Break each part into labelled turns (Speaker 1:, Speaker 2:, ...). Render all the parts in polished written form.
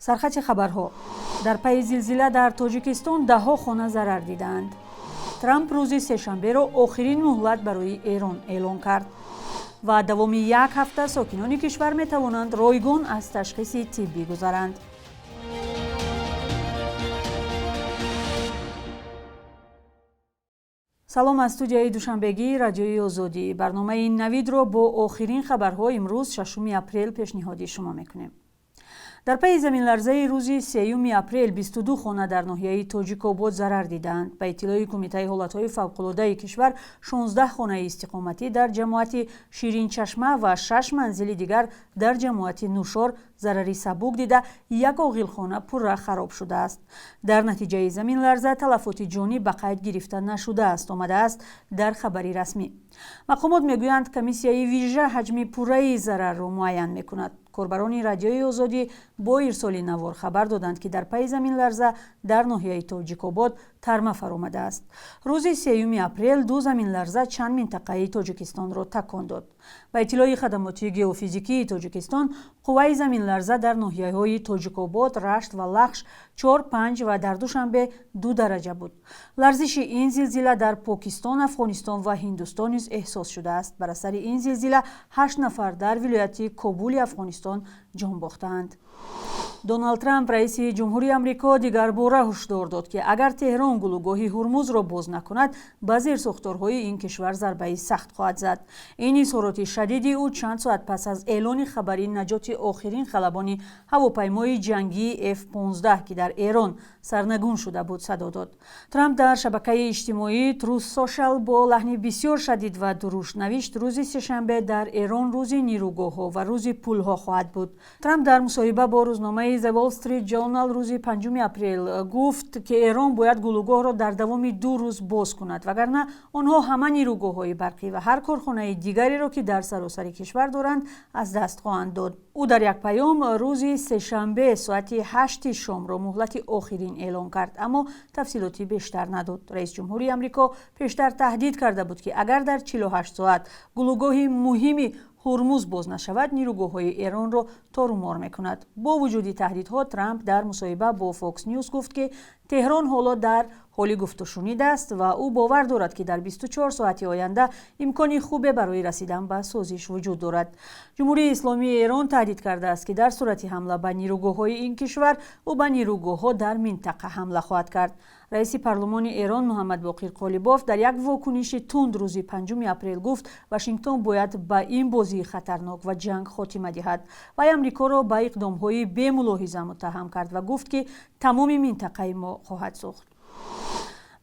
Speaker 1: Сархати хабарҳо: дар пайи зилзила дар Тоҷикистон даҳҳо хона зарар дидаанд. Трамп рӯзи сешанберо охирин муҳлат барои Эрон эълон кард ва давоми як ҳафта сокинони кишвар метавонанд ройгон аз ташхиси тиббӣ гузаранд. Салом аз студияи душанбегии Радиои Озодӣ. Барномаи Навидро бо охирин хабарҳо имрӯз, 6 апрел, пешниҳоди шумо мекунем. Дар пайи заминларзаи рӯзи 3 апрел 22 хона дар ноҳияи Тоҷикобод зарар дидаанд. Ба иттилои Кумитаи ҳолатҳои фавқулодаи кишвар, 16 хонаи истиқоматӣ дар ҷамоати Ширинчашма ва шаш манзили дигар дар ҷамоати Нушор зарари сабук дида, як оғилхона пурра хароб шудааст. Дар натиҷаи заминларза талафоти ҷонӣ ба қайд гирифта нашудааст, омадааст дар хабари расмӣ. Мақомот мегӯянд, комиссияи вижа ҳаҷми пурраи зарарро муайян мекунад. Корбарони Радиои Озодӣ бо ирсоли навор хабар доданд, ки дар пайи заминларза дар ноҳияи Тоҷикобод тарма фаромадааст. Рӯзи 3 апрел ду заминларза чанд минтақаи Тоҷикистонро такон дод. Ба иттилои хадамоти геофизикии Тоҷикистон, қувваи заминларза дар ноҳияҳои Тоҷикобод, Рашт ва Лахш чор, панҷ ва дар Душанбе 2 дараҷа буд. Ларзиши ин зилзила дар Покистон, Афғонистон ва Ҳиндустон низ эҳсос шудааст. Бар асари ин зилзила ҳашт нафар дар вилояти Кобули Афғонистон ҷон бохтаанд. Доналд Трамп, раиси ҷумҳури Амрико, дигарбора ҳушдор дод, ки агар Теҳрон гулӯгоҳи Ҳурмузро боз накунад, ба зерсохторҳои ин кишвар зарбаи сахт хоҳад зад. Ин изҳороти шадиди ӯ чанд соат пас аз эълони хабари наҷоти охирин халабони ҳавопаймои ҷангии F-15, ки дар Эрон сарнагун шуда буд, садо дод. Трамп дар шабакаи иҷтимоии Truth Social бо лаҳни бисёр шадид ва дурушт навишт: «Рӯзи сешанбе дар Эрон рӯзи нирӯгоҳҳо ва рӯзи пулҳо хоҳад буд». Трамп дар мусоҳиба бо рӯзномаи The Wall Street Journal рӯзи 5 апрел гуфт, ки Эрон бояд гулӯгоҳро дар давоми 2 рӯз боз кунад, вагарна онҳо ҳама нирӯгоҳҳои барқӣ ва ҳар корхонаи дигареро, ки дар саросари кишвар доранд, аз даст хоҳанд дод. Ӯ дар як паём рӯзи сешанбе соати 8 шомро муҳлати охирин эълон кард, аммо тафсилоти бештар надод. Раисҷумҳури Амрико пештар таҳдид карда буд, ки агар дар 48 соат гулӯгоҳи муҳими Ҳурмуз боз нашавад, нирӯгоҳҳои Эронро торумор мекунад. Бо вуҷуди таҳдидҳо, Трамп дар мусоҳиба бо Fox News гуфт, ки Теҳрон ҳоло дар ҳоли гуфтушунид аст ва ӯ бовар дорад, ки дар 24 соати оянда имкони хубе барои расидан ба созиш вуҷуд дорад. Ҷумҳурии Исломии Эрон таҳдид кардааст, ки дар сурати ҳамла ба нирӯгоҳҳои ин кишвар, ӯ ба нирӯгоҳҳо дар минтақа ҳамла хоҳад кард. Раиси парлумони Эрон Муҳаммад Боқир Қолибоф дар як вокуниши тунд рӯзи 5 апрел гуфт, Вашингтон бояд ба ин бозии хатарнок ва ҷанг хотима диҳад. Вай Амрикоро ба иқдомҳои бемулоҳиза муттаҳам кард ва гуфт, ки тамоми минтақаи мо хоҳад сӯхт.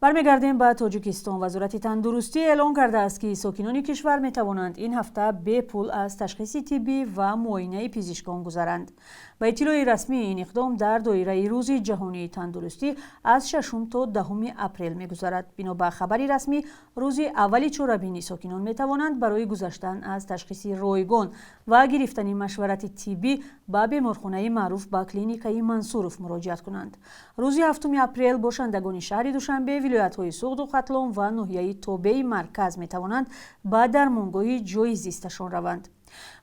Speaker 1: Бармегардем ба Тоҷикистон. Вазорати тандурустӣ эълон кардааст, ки сокинони кишвар метавонанд ин ҳафта бепул аз ташхиси тиббӣ ва муоинаи пизишкон гузаранд. Ба иттилои расмӣ, ин иқдом дар доираи Рӯзи ҷаҳонии тандурустӣ аз 6 то 10 апрел мегузарад. Бино ба хабари расмӣ, рӯзи аввали чорабинӣ сокинон метавонанд барои гузаштан аз ташхиси ройгон ва гирифтани машварати тиббӣ ба беморхонаи маъруф ба клиникаи Мансуров муроҷиат кунанд. Рӯзи 7 апрел бошандагони шаҳри Душанбе, вилоятҳои Суғду Хатлон ва ноҳияи тобеи марказ метавонанд ба дармонгоҳи ҷойи зисташон раванд.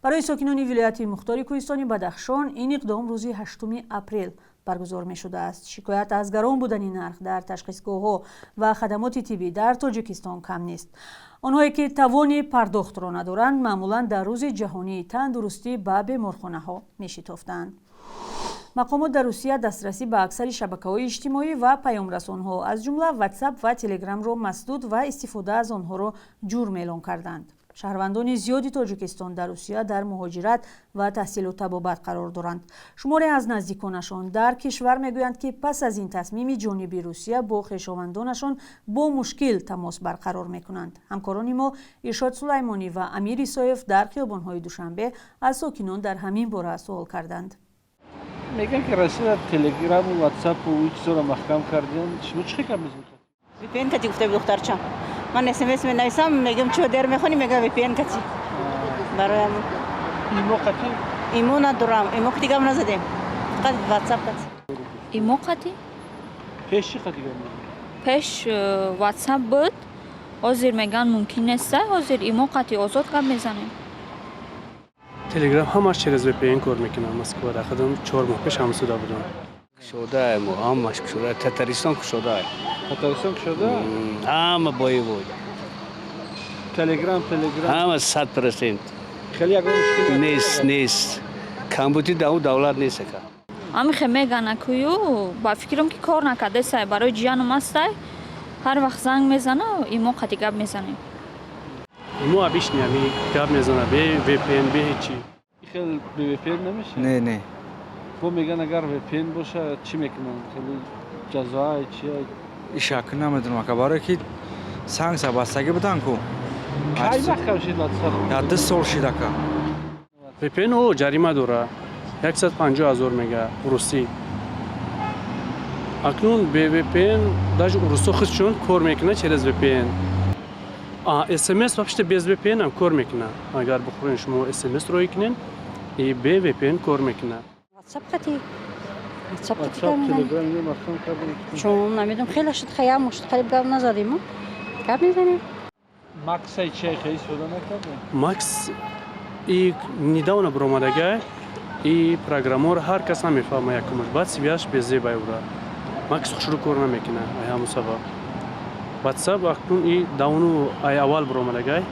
Speaker 1: Барои сокинони вилояти мухтори кӯҳистони Бадахшон ин иқдом рӯзи 8 апрел баргузор мешудааст. Шикоят аз гарон будани нарх дар ташхисгоҳҳо ва хадамоти тиббӣ дар Тоҷикистон кам нест. Онҳое ки тавони пардохтро надоранд, маъмулан дар Рӯзи ҷаҳонии тандурустӣ ба беморхонаҳо мешитофтанд. Мақомот дар Русия дастрасӣ ба аксари шабакаҳои иҷтимоӣ ва паёмрасонҳо, аз ҷумла Ватсап ва Телеграмро масдуд ва истифода аз онҳоро ҷурм эълон карданд. Шаҳрвандони зиёди Тоҷикистон дар Русия дар муҳоҷират ва таҳсилу табобат қарор доранд. Шуморе аз наздиконашон дар кишвар мегӯянд, ки пас аз ин тасмими ҷониби Русия бо хешовандонашон бо мушкил тамос барқарор мекунанд. Ҳамкорони мо Иршод Сулаймонӣ ва Амир Исоев дар хиёбонҳои Душанбе аз сокинон дар ҳамин бора суол карданд.
Speaker 2: Мегӯянд, ки Россия Телеграму Ватсапу чизоро маҳкам кардем. Шумо чӣ фикр мекунед?
Speaker 3: VPN кати гуфта духтарчам. Ман СМС менависам, мегӯям, чиро дер мехонӣ, мегӯям, VPN кати. Бароям.
Speaker 2: Имо қати?
Speaker 3: Имо надорам, имо кати гап назадем, фақат Ватсап кати.
Speaker 4: Имо қати.
Speaker 2: Пеш чӣ қати гап?
Speaker 4: Пеш Ватсап буд, ҳозир мегӯянд, мумкин неста. Ҳозир имо қати озод гап мезанем.
Speaker 5: Телеграм ҳамаш через VPN кор мекунам. Москвада худам 4 моҳ пеш ҳамсуда будам.
Speaker 6: Кушода, мо ҳамаш кушода, Татаристон кушода.
Speaker 2: Татаристон кушода?
Speaker 6: Ҳама боевой.
Speaker 2: Телеграм, Телеграм.
Speaker 6: Ҳама 100%.
Speaker 2: Хеле ягон мушкил
Speaker 6: нест, нест. Камбудӣ дар он давлат нест ака.
Speaker 4: Ҳамихе мегана кую, ба фикрам ки кор накардесай, барои ҷиянам астай. Ҳар вақт занг мезана, имо қати гап мезанем.
Speaker 5: Имо обычный ами гап мезана, бе VPN, бе ҳечи.
Speaker 2: Хел бе VPN намешавад?
Speaker 7: Не, не.
Speaker 2: Бо меган агар VPN боша чӣ мекунанд? Хеле ҷазоай чия?
Speaker 7: Ишак намедонам ака, барое ки санксия бастагӣ будан ку.
Speaker 2: Кай маҳкам шид WhatsApp?
Speaker 7: Я 2 сол шид ака.
Speaker 5: VPN о ҷарима дора. 150 000 мега русӣ. Акнун бе VPN даже урусо худшон кор мекунад через VPN. SMS вообще без VPN ҳам кор мекунад. Агар бихоҳед шумо SMS рӯй кунед, и бе VPN кор мекунад.
Speaker 8: WhatsApp қати. WhatsApp қати.
Speaker 2: WhatsApp, Telegram ино маҳкам кардем.
Speaker 8: Чун намедонам, хеле шуд, хаям шуд, қариб гап назадем. Гап мезанем.
Speaker 2: Максай чай хеле истифода накардем?
Speaker 5: Макс и недавно баромадагай, и программаро ҳар кас намефаҳма якумаш. Баъд связь безебай ура. Макс хушрӯ кор намекунад, ай ҳамун сабаб. WhatsApp акнун и давно ай аввал баромадагай,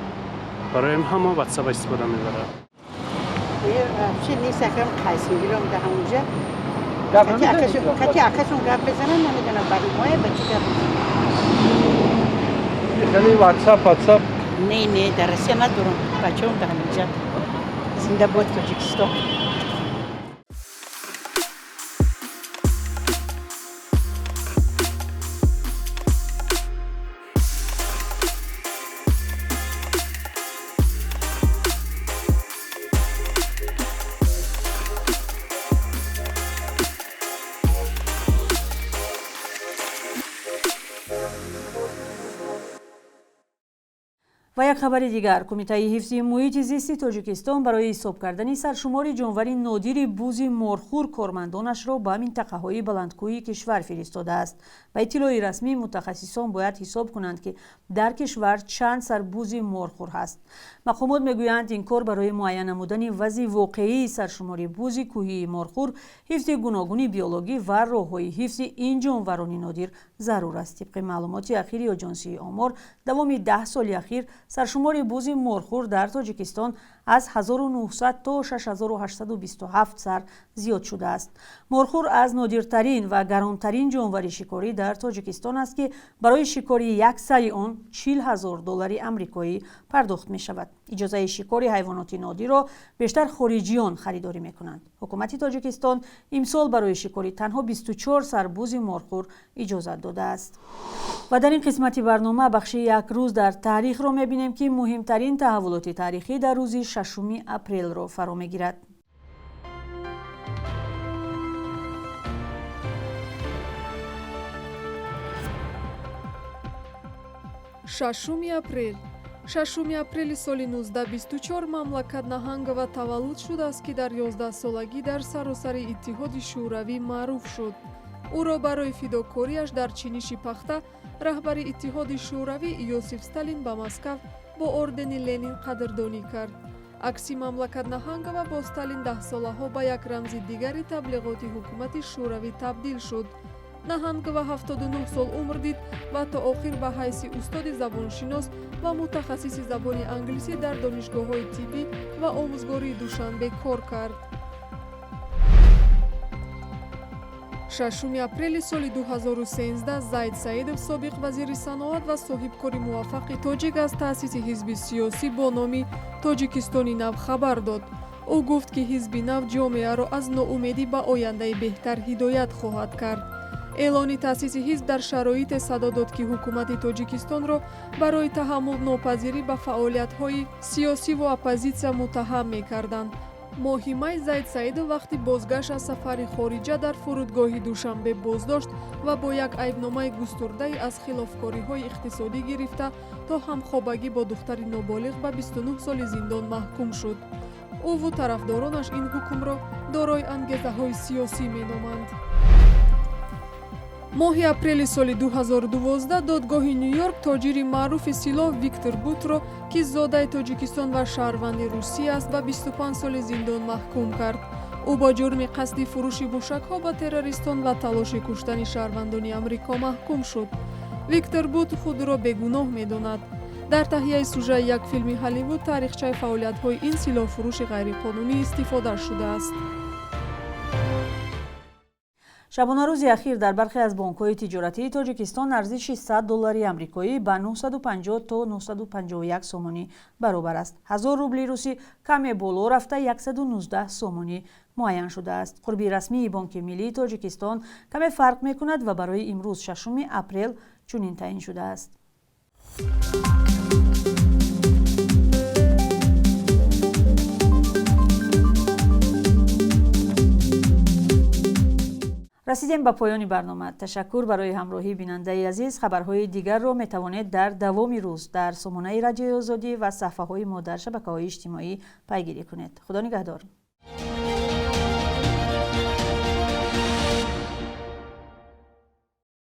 Speaker 5: барои ҳама WhatsApp истифода мебарад.
Speaker 3: Вообще нест, акам қайсингиром да ҳамунҷа.
Speaker 2: Гап намезанед?
Speaker 3: Кати акашон гап мезанад, намедонам ба имое ба чӣ гап мезанад.
Speaker 2: Хеле WhatsApp, WhatsApp.
Speaker 3: Не, не, дар Россия надорам. Бачаам дар ҳаминҷа. Зинда бод Тоҷикистон.
Speaker 1: Ва як хабари дигар. Кумитаи ҳифзи муҳити зисти Тоҷикистон барои ҳисоб кардани саршумори ҷонвари нодири бузи морхӯр кормандонашро ба минтақаҳои баландкӯҳии кишвар фиристодааст. Ба иттилои расмӣ, мутахассисон бояд ҳисоб кунанд, ки дар кишвар чанд сар бузи морхӯр ҳаст. Мақомот мегӯянд, ин кор барои муайян намудани вазъи воқеии саршумори бузи кӯҳии морхӯр, ҳифзи гуногуни биологӣ ва роҳҳои ҳифзи ин ҷонварони нодир зарур аст. Тибқи маълумоти ахири Оҷонсии омор, давоми 10 соли ахир саршумори бузи морхӯр дар Тоҷикистон аз 1900 то 6827 сар зиёд шудааст. Морхӯр аз нодиртарин ва гаронтарин ҷонвари шикорӣ дар Тоҷикистон аст, ки барои шикори як сари он 40 000 доллари амрикоӣ пардохт мешавад. Иҷозаи шикори ҳайвоноти нодирро бештар хориҷиён харидорӣ мекунанд. Ҳукумати Тоҷикистон имсол барои шикори танҳо 24 сар бузи морхӯр иҷозат додааст. Ва дар ин қисмати барнома бахши як рӯз дар таърихро мебинем, ки муҳимтарин таҳаввулоти таърихӣ дар рӯзи 6 апрелро фаро мегирад.
Speaker 9: Шашуми апрел. 6 апрели соли 1924 мамлакат Наҳангова таваллуд шудааст, ки дар 11-солагӣ дар саросари Иттиҳоди Шӯравӣ маъруф шуд. Ӯро барои фидокориаш дар чиниши пахта раҳбари Иттиҳоди Шӯравӣ Иосиф Сталин ба Москав бо ордени Ленин қадрдонӣ кард. Акси мамлакат Наҳангова бо Сталин даҳсолаҳо ба як рамзи дигари таблиғоти ҳукумати Шӯравӣ табдил шуд. Наҳангова 79 сол умр дид ва то охир ба ҳайси устоди забоншинос ва мутахассиси забони англисӣ дар донишгоҳҳои тиббӣ ва омӯзгории Душанбе кор кард. 6 апрели соли 2013 Зайд Саидов, собиқ вазири саноат ва соҳибкори муваффақи тоҷик, аз таъсиси ҳизби сиёсӣ бо номи Тоҷикистони нав хабар дод. Ӯ гуфт, ки ҳизби нав ҷомеаро аз ноумедӣ ба ояндаи беҳтар ҳидоят хоҳад кард. Эълони таъсиси ҳизб дар шароите садо дод, ки ҳукумати Тоҷикистонро барои таҳаммулнопазирӣ ба фаъолиятҳои сиёсиву оппозитсия муттаҳам мекарданд. Моҳи май Зайд Саидов вақти бозгашт аз сафари хориҷа дар фурудгоҳи Душанбе боздошт ва бо як айбномаи густурдаи аз хилофкориҳои иқтисодӣ гирифта то ҳамхобагӣ бо духтари ноболиғ ба 29 соли зиндон маҳкум шуд. Ӯву тарафдоронаш ин ҳукмро дорои ангезаҳои сиёсӣ меноманд. Моҳи апрели соли 2012 додгоҳи Ню-Йорк тоҷири маъруфи силоҳ Виктор Бутро, ки зодаи Тоҷикистон ва шаҳрванди Русия аст, ба 25 соли зиндон маҳкум кард. Ӯ бо ҷурми қасди фурӯши мушакҳо ба террористон ва талоши куштани шаҳрвандони Амрико маҳкум шуд. Виктор Бут худро бегуноҳ медонад. Дар таҳияи сужаи як филми Ҳолливуд таърихчаи фаъолиятҳои ин силоҳфурӯши ғайриқонунӣ истифода шудааст.
Speaker 1: Шабонарӯзи ахир дар бархе аз бонкҳои тиҷоратии Тоҷикистон арзиши 100 доллари амрикоӣ ба 950 то 951 сомонӣ баробар аст. 1000 рубли русӣ каме боло рафта 119 сомонӣ муайян шудааст. Қурби расмии Бонки Миллии Тоҷикистон каме фарқ мекунад ва барои имрӯз 6 апрел чунин таъин шудааст. Расидем ба поёни барнома. Ташаккур барои ҳамроҳӣ, бинандаи азиз. Хабарҳои дигарро метавонед дар давоми рӯз дар сомонаи Радиои Озодӣ ва саҳфаҳои мо дар шабакаҳои иҷтимоӣ пайгирӣ кунед. Худо нигаҳдор.